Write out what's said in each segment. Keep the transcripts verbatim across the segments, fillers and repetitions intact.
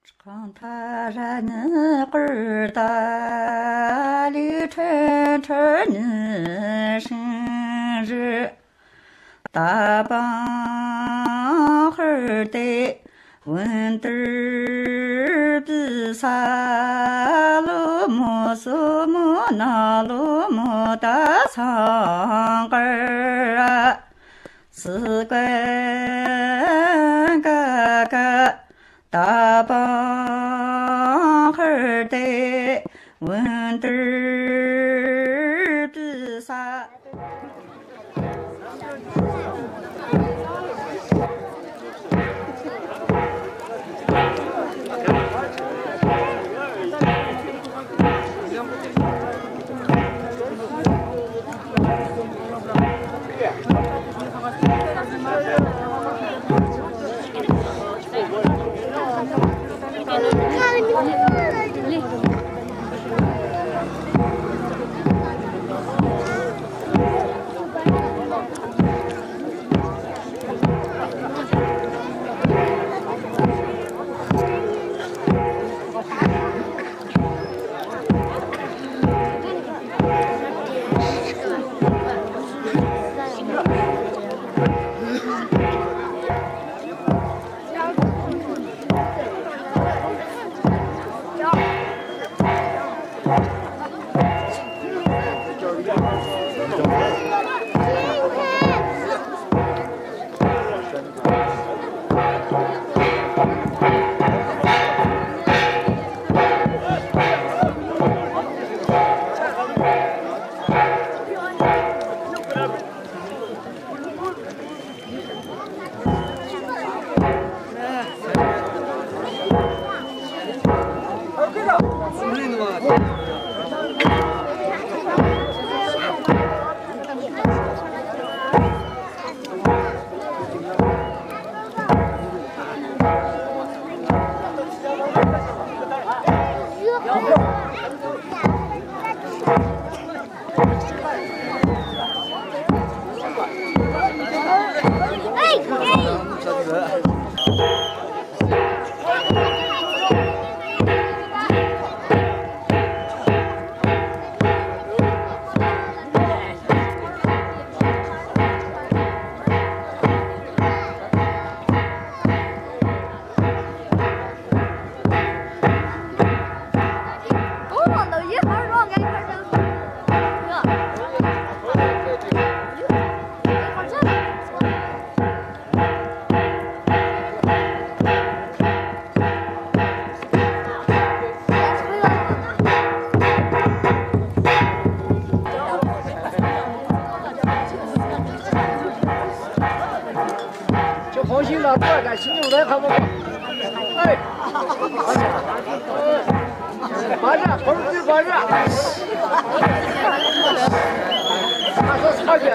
གང་མཐའ་ར་ནི་ཀུར་ཏ་ལི་ཁྲི་ཁྲི་ནི་ཧྲིང་རི། ད་པང་ཧུར་ཏེ་ཝུན་ཏུར་བི་ས་ལོ་མོ་སོ་མོ་ན་ལོ་མོ་ད་སང་ཀར་སི་ཀན་ཀ་ཀ། ད་པང་ཧར་ཏེ་ཝུན་ཏུར་བི་ས། ཁྱོད་ཧོང་ཤིང་ལ་ལྟོས་དང་ཤིང་ལ་ལས་ཁ་མོ། ཨེ། བ་ར་ཁོར་ཚུལ་བ་ར། ཁ་ས་ས་རྒྱ།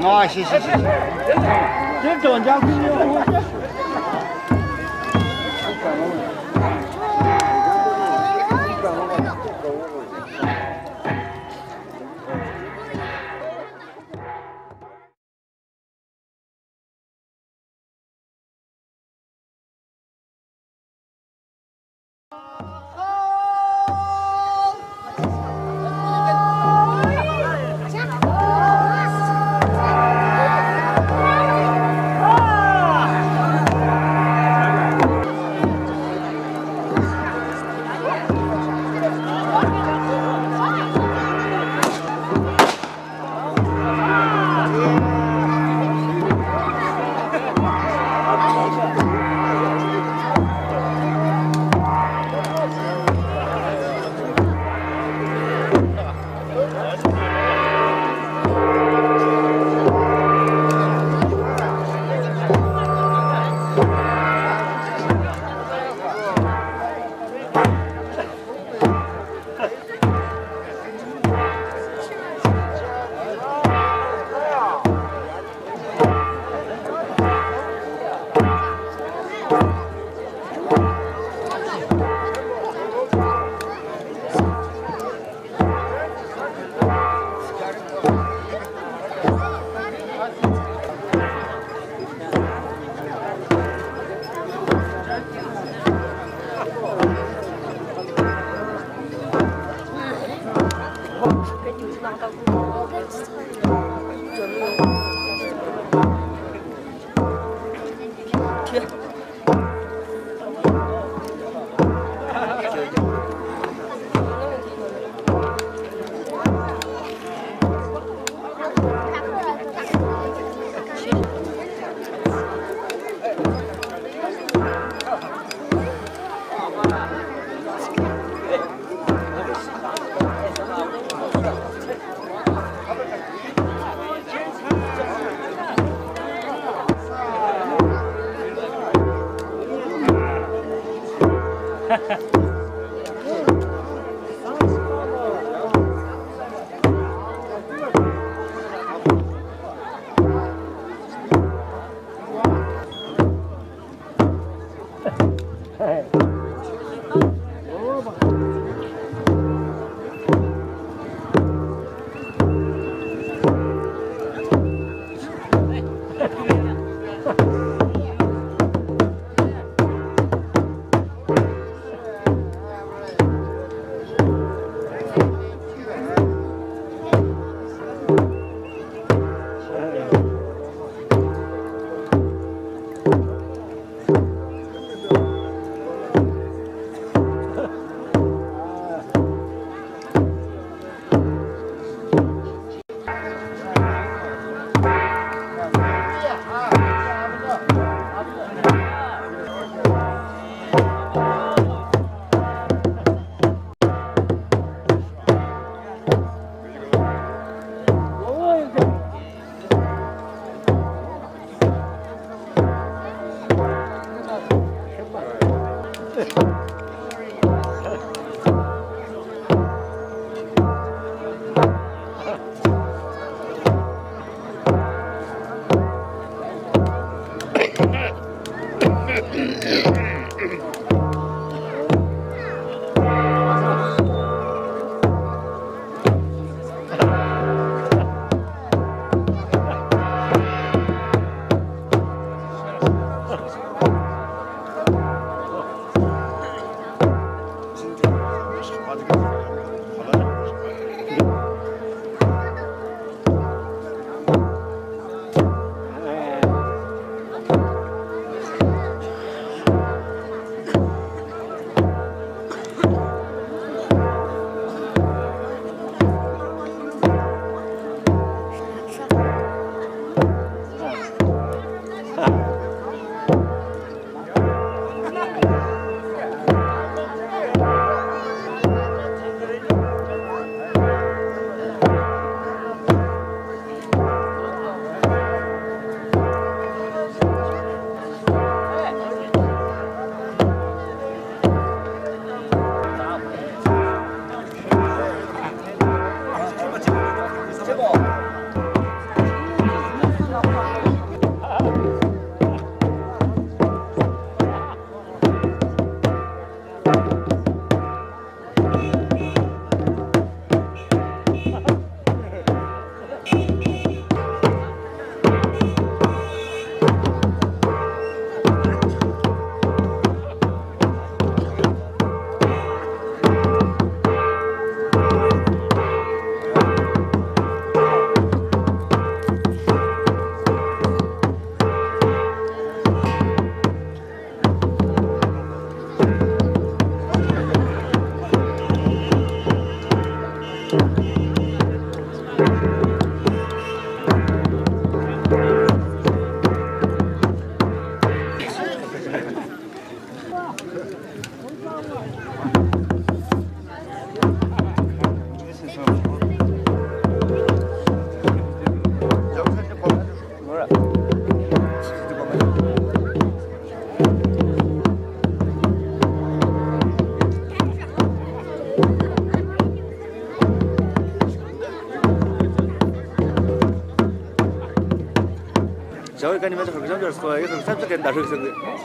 ང་ཤི་ཤི་ཤི་ཤི། དེ་དོན་རྒྱག་གི་ཡོད། བྱ་བའི་བཀའ་ནི་མེད་ཚེ་ཧོར་གྱི་ལྕམ་ཆར་སོགས་ཡོད་ཚེ་སེམས་ཅན་གྱི་བདག་སྲིད་ཀྱི་སེམས་ཀྱི།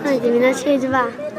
ཨ་དེ་མིན་ན་ཆེ་ཅི་བ།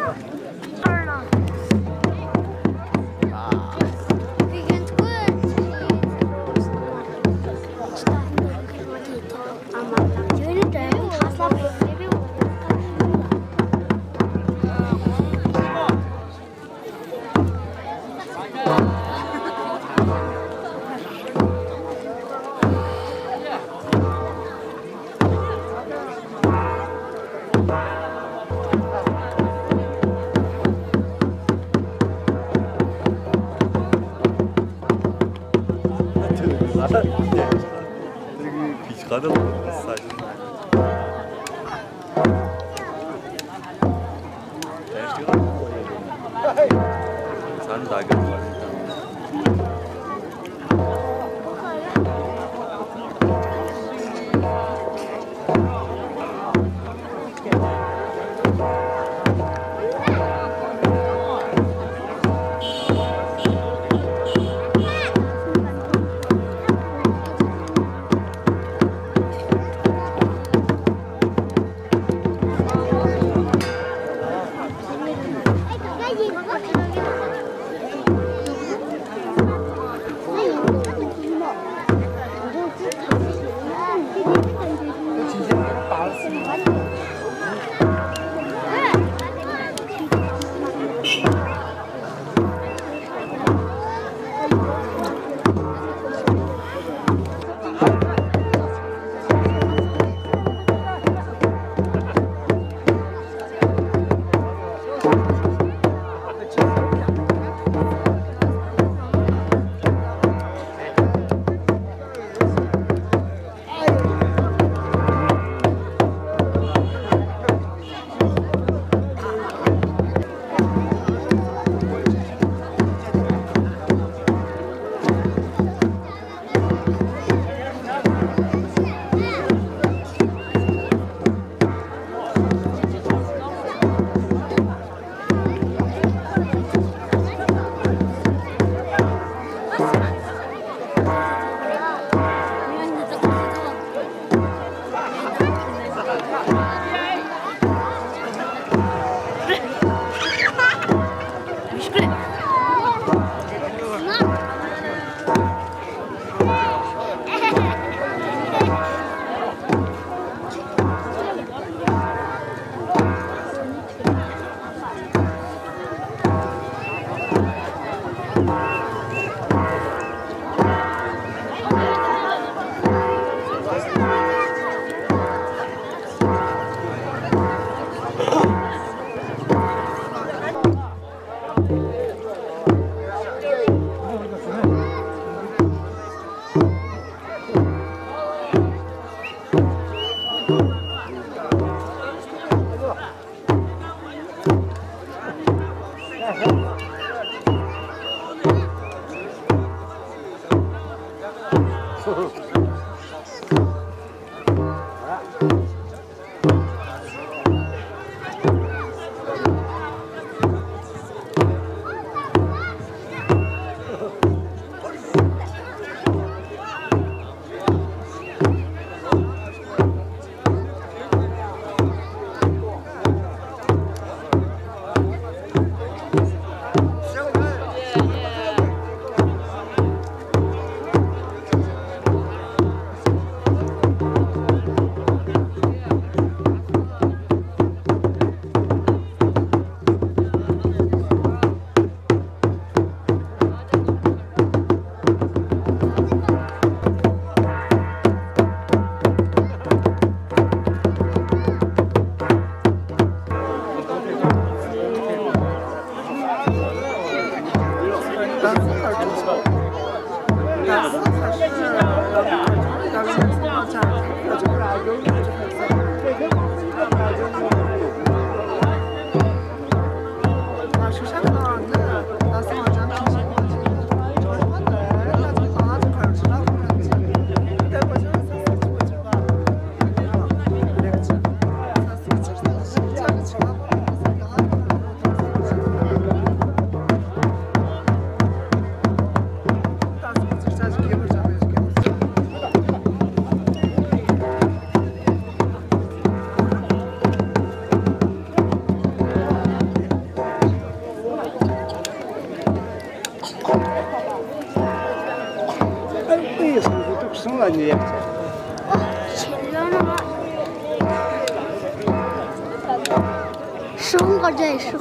Orada şu.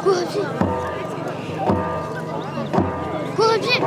Koci. Koci.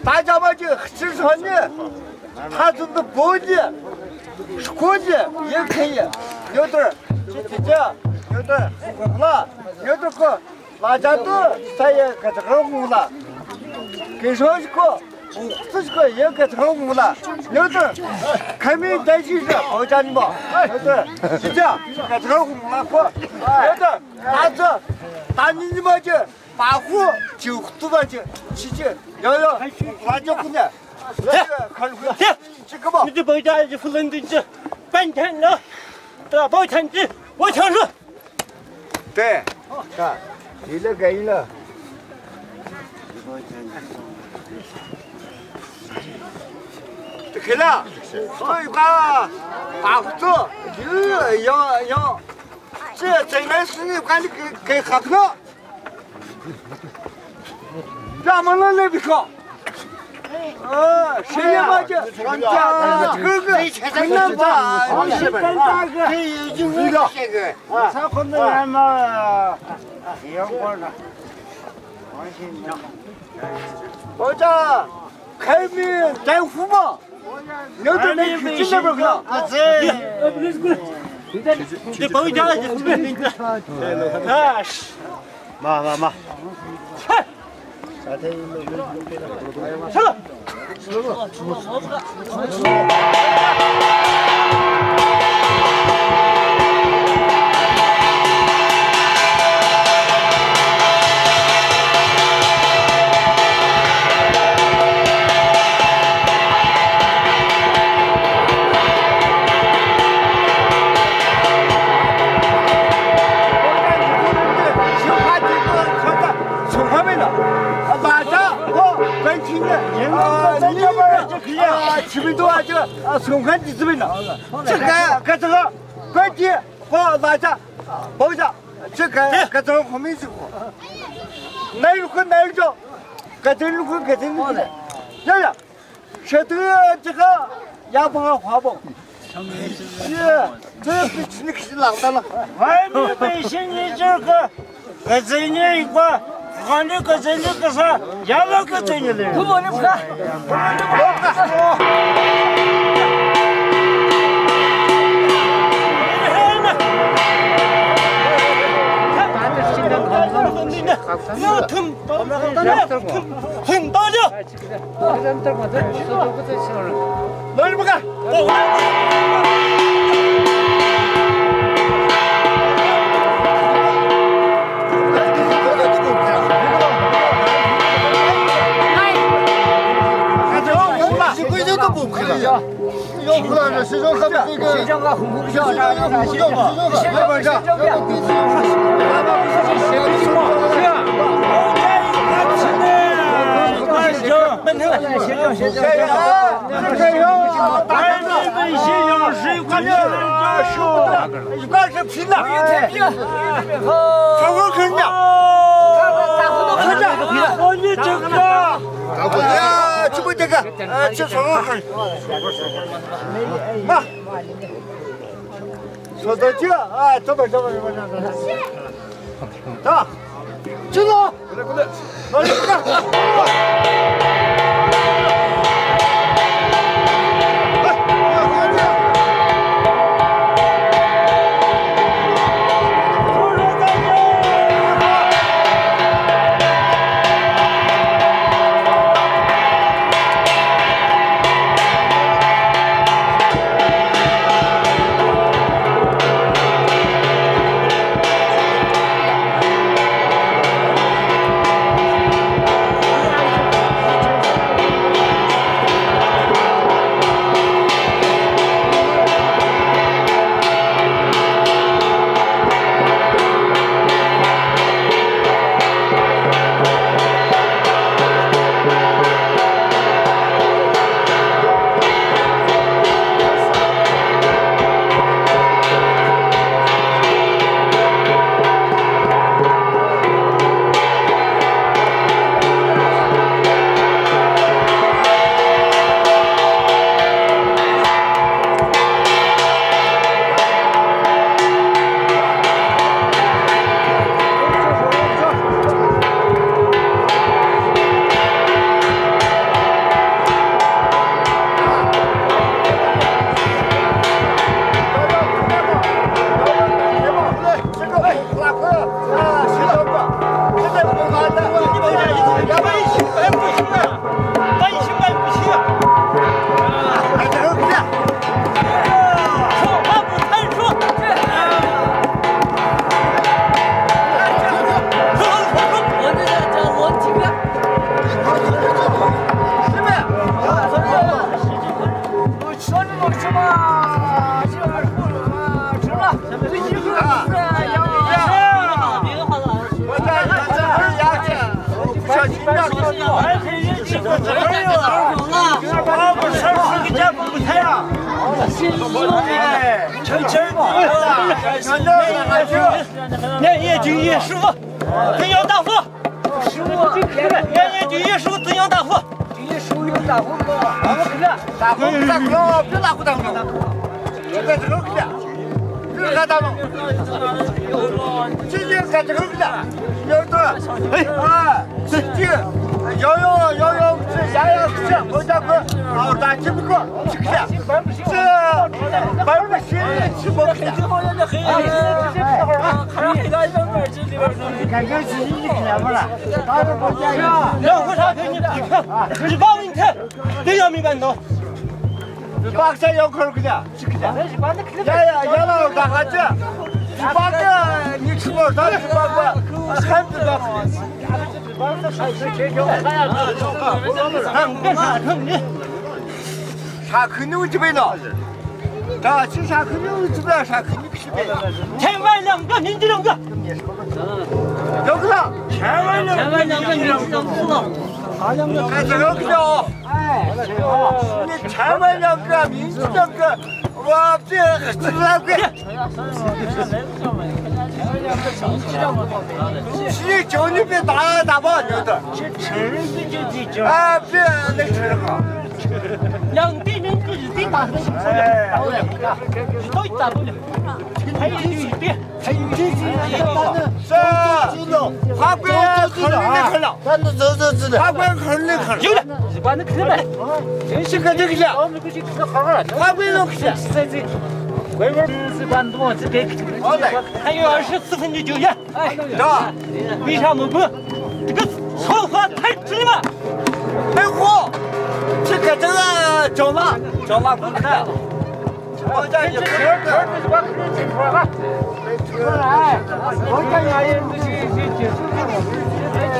ད་ཅག་པ་ཅིག་སྤྱིར་སོང་ནི། ད་ཚོད་འདི་བོད་ཀྱི་སྐོར་གྱི་ཡིན་མཁན་ཡིན། ཉོ་དོར་ཅི་ཐི་ཅི་ཉོ་དོར་ལ་ཉོ་དོར་ཁོ་ལ་ཅག་ཏུ་ས་ཡི་ག་ཚ་རོ་ངུ་ལ་གི་ཧྲོ་ཞིག་ཁོ་ཚུ་ཞིག་ཁོ་ཡི་ག་ཚ་རོ་ངུ་ལ་ཉོ་དོར་ཁ་མི་ད་ཅི་ཞིག་བོད་ཅག་ཉི་མ་ཉོ་དོར་ཅི་ཅི་ག་ཚ་རོ་ངུ་ལ་ཁོ་ཉོ་དོར་ད་ཚོད་ད་ཉི་ཉི་མ་ཅི། པ་ཧུ་ཅི་ཧུ་ཏུ་བ་ཅི་ཆི་ཅི་ཡོ་ཡོ་ལ་ཅོ་ཀུ་ནེ་ཁ་ཧུ་ཅི་ཀ་བ། མི་དེ་བོད་རྒྱ་ཡི་ཧྥུ་ལན་དུ་ཅི་པན་ཐན་ལ་ད་བོད་ཐན་ཅི་བོད་ཐན་རུ། དེ་ད་ཡི་ལ་ག་ཡི་ལ་དེ་ཁེ་ལ་སོ་ཡི་ཀ་པ་ཧུ་ཏུ་ཡི་ཡོ་ཡོ་ཅི་ཙེང་ལན་སི་ནི་ཀ་ནི་གེ་ཁ་ཁ་ནོ། ཡ་མ་ན་ལེ་བི་ཤོ། ཨ་ཤེ་ཡ་མ་ཅི་ཁོན་ཅ་ཁུ་གུ་ཁུ་ན་ཅ་ཨ་ཤེ་པན་ཅ་གུ་ཁེ་ཡི་ཇུ་ཝི་ཤེ་གུ་ས་ཁོ་ན་ཡ་མ་ཡང་གོ་ན་ཨོ་ཅ་ཁེ་མི་ཏན་ཧུ་མ། ཉོ་དོ་ནི་ཁྱི་ཅི་འདྲ་བོ་གི་ཨ་ཙེ། འདི་བང་རྒྱག་གི་ཨ་ཤ། མ་མ་མ། ཤ་ཏུ་ཅི་ཁ་ཡ་ཕ་ཧ་པོ། ཤ་ཏུ་ཅི་ཁ་ཡ་ཕ་ཧ་པོ། ཤ་ཏུ་ཅི་ཁ་ཡ་ཕ་ཧ་པོ། ཧ་མི་པའི་ཤིང་ཉིད་ཅིག་གི་ག་ཚོད་ཉིད་ཡིན་པ། ག་འདྲ་ག་ཚོད་ཉིད་གི་ས་ཡ་ལ་ག་ཚོད་ཉིད་ལས། ཁུ་མོ་ནི་ཕ། ཁུ་མོ་ནི་ཕ། ཁུ་མོ་ནི་ཕ། ལོ་རིམ་ག། 市长和那个，市长和红红票，市长和红红票，市长和红红票。ཧྲ་ཁུ་ནུ་ཅི་བས་ནོ། ད་ཅི་ཧྲ་ཁུ་ནུ་ཅི་བས་ཧྲ་ཁུ་ནུ་ཅི་བས། ཆེན་པོ་ལམ་ཀ་མིན་གྱི་ལམ་ཀ། ཡོད་གི་ལ། ཆེན་པོ་ལམ་ཀ་མིན་གྱི་ལམ་ཀ། ཡོད་གི་ལ། ཆེན་པོ་ལམ་ཀ་མིན་གྱི་ལམ་ཀ། བ་ཅི་ཅི་ལབ་གི། ཤི་ཅོ་ནི་པའི་ད་ད་བ་ཉོ་ད། ཨ་པི་ཨ་ནི་ཁྲི་ར། ཡང་དེ་ནི་ཀི་ཟི་ད་ད་ལེ། ཏོ་ད་ལེ། ཧའི་ཡི་ཏི། ཧའི་ཡི་ཏི། ཧ་པེ་ཁར་ལི་ཁར་ལ། ཧ་པེ་ཁར་ལི་ཁར་ལ། ཡོད་ལ། ཟི་པ་ནི་ཁི་ལི་མ། དེ་ཤི་ཁ་དེ་ཁི་ལ། ཧ་པེ་ལོ་ཁི་ལ། ཟི་པ་ནི་དུ་ཟི་པེ་ཁི། ཨོ་ལེ། ཧའི་ཡོད་ཨ་ཤི་སི་ཕན་ཇུ་ཡ། ད། མི་ཧྲ་མི་བུ། དེ་གི་ཚོ་ཧ་ཐར་ཅི་མ། ཧེ་ཧོ། ཅི་ག་ཅི་ལ་ཇོ་མ། ཇོ་མ་བུ་ཁ། ཨོ་ཅག་ཡི་བུ་ཁ། ཨོ་ཅག་ཡ་ཡི་བུ་ཤི་ཤི་ཅི།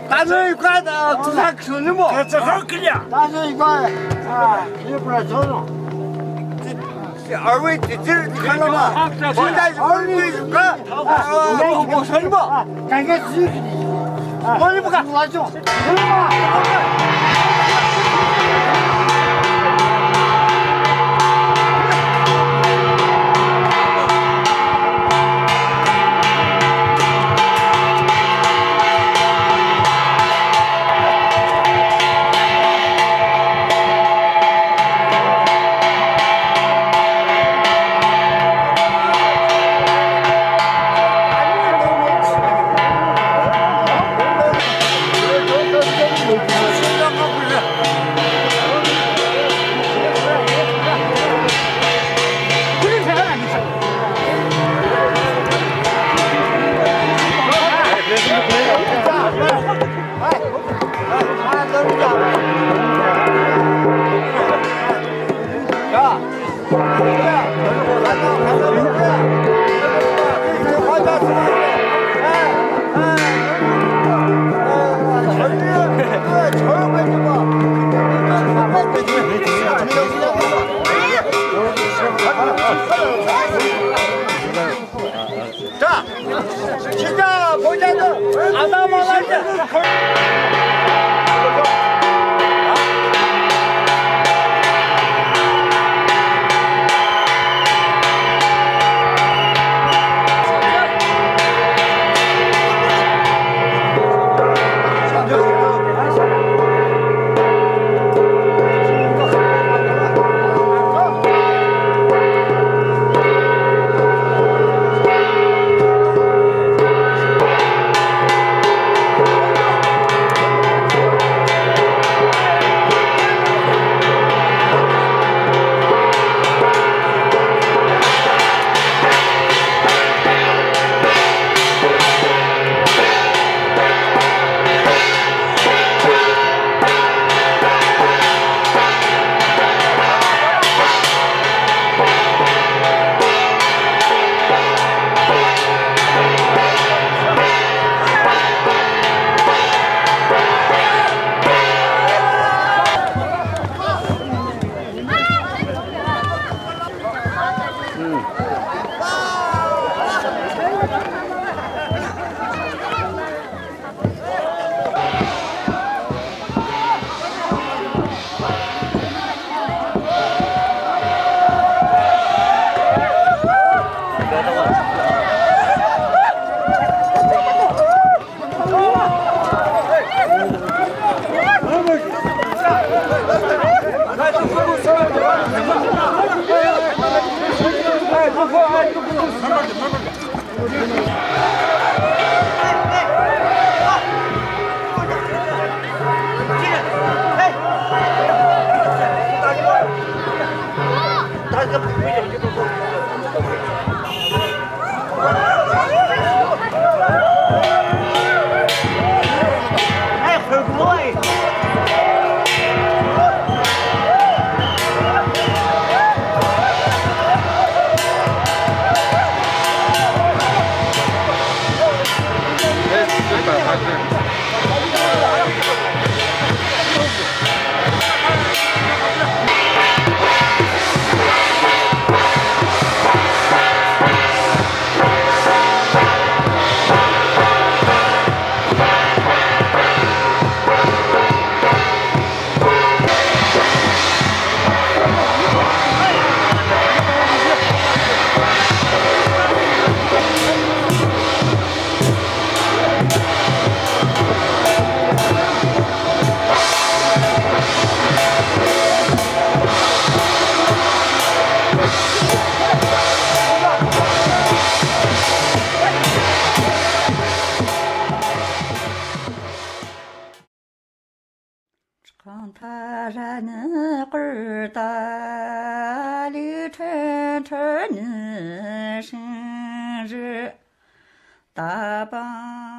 ད་ནི་ཡི་ག་ད་ཚ་ཁྱོད་ནི་མོ། ད་ཚ་ཁྱོད་ཀྱི་ཡ། ད་ཚ་ཡི་ག་ཨ་ཡི་པ་ཚོ་ནོ། ཨ་ཝེ་དེ་ཚིར་ཁ་ལ་མ། ཁོ་ད་ཡི་ག་ཨ་ཝེ་ཡི་ག་ཨ་ཨ་ཨ་ཨ་ཨ་ཨ་ཨ་ཨ་གང་ག་ཚིག་གི་ཨ་ཨ་ཨ་ཨ་ཨ་ཨ་ཨ། གང་མཐའ་ར་ནི་བསྐོར་ད་ལུས་ཁྲོད་ཁྲོད་ནི་སྲིན་རི་ད་སྤང་